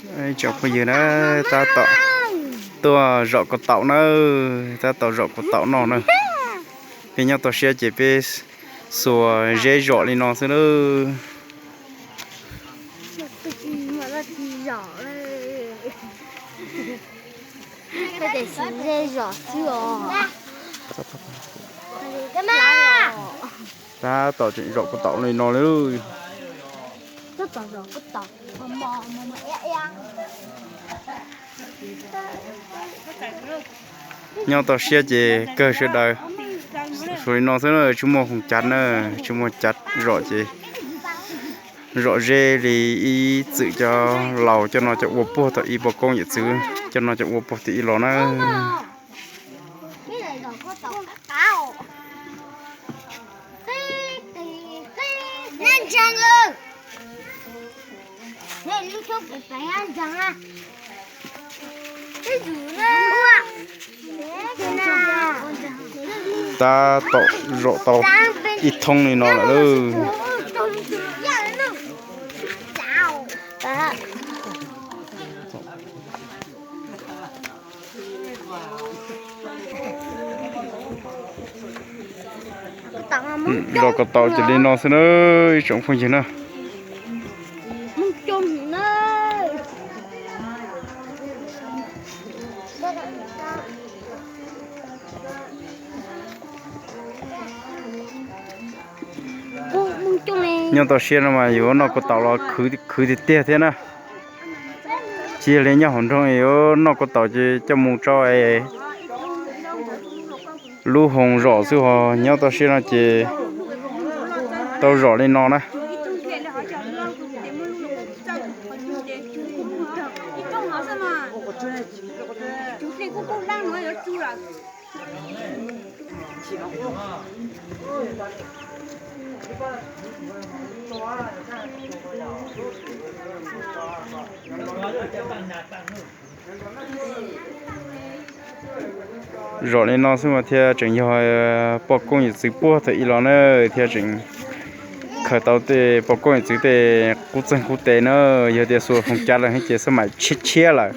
Tsoom phooj ywg na, tab tom tuaj zom kaus taum na, tab tom zom kaus taum noj na. Peb nyob toj siab ces peb xuas zeb zom li no xwb na. Tab tom tseem zom kaus taum li no li. Nyob toj siab ces kawg sawv daws xus li no xwb na, tsis muaj hoos cav na, tsis muaj cav zom ces zom zeb li ib txwm cov laus coj no cov ua puag thaum ub, pog koob yawm txwv coj no cov ua puag tim ub los na. Tab tom zom tau ib thoob li no lawm. Zom kaus taum ces li no xwb na, ib tsoom phooj ywg na. Nyob toj siab no mas yuav noj kaus taum los khwv tiag tiag thiab na. Tsis yog li nyob hauv nroog yuav noj kaus taum ces coj mus tso lub hoos zom xwb os. Nyob toj siab no ces tau zom li no na. Zom li no xwb mas thiaj tseem yog poj koob yawm txwv puag thaum ub los na, thiaj tseem khaws tau tej poj koob yawm txwv tej qub txeeg qub tes na. Yog tias xuas hoos cav lawm ces xab maim tshiab tshiab lawm,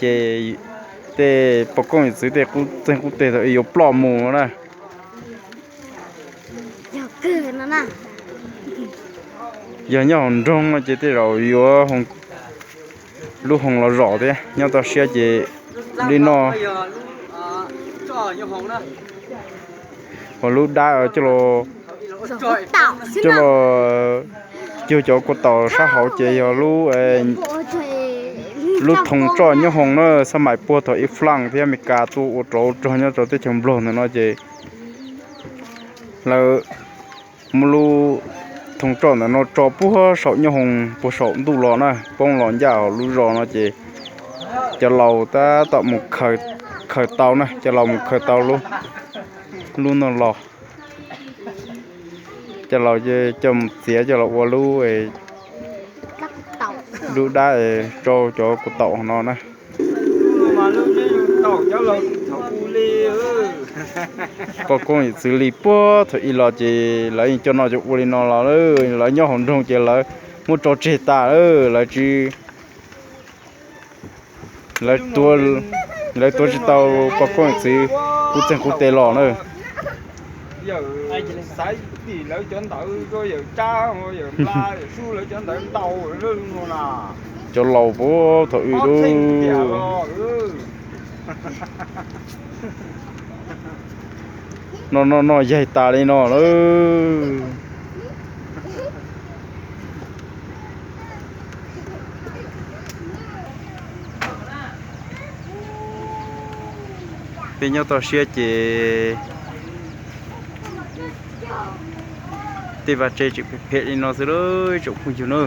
ces tej poj koob yawm txwv tej qub txeeg qub tes thaum ub yuav ploj mus na. Yog nyob hauv nroog no ces tej zaum yuav lub hoos los zom thiab, nyob toj siab ces li no ua lub dab coj los cuag cov kaus taum sab hauv ces yog lub, lub thoo tsoj nyob hoos na. Xab maim puag thaum ib Flaaj thiab Amelikas tuaj ua rog ua rog nyob rau teb chaws Nplog ntawm no ces lawv muab lub thoo tsoj ntawm no tso puag saum nyob hoos puag saum ntuj los na, poob los ncaj hauv lub zos no ces cov laus tab tom mus khaws tau na, cov laus mus khaws tau lub no los, cov laus coj mus txiav coj los ua lub, lub dab rau cov kaus taum no na. Poj koob yawm txwv li puag thaum ub los ces lawv yeej coj noj coj ua li no los, lawv nyob hauv nroog ces lawv muab tso tseg tas, lawv tsis, lawv tuav tsis tau poj koob yawm txwv qub txeeg qub tes los na. Yawm Xaiv Tim lawv cov ntawd, yawm Tsab, yawm Npla, yawm Sub lawv cov ntawd ntau na. Cov laus puag thaum ub lub no no no yaig tas li no lawm. Peb nyob toj siab ces tej vaj tse tseem phem phem li no xwb lawm tsoom phooj ywg na.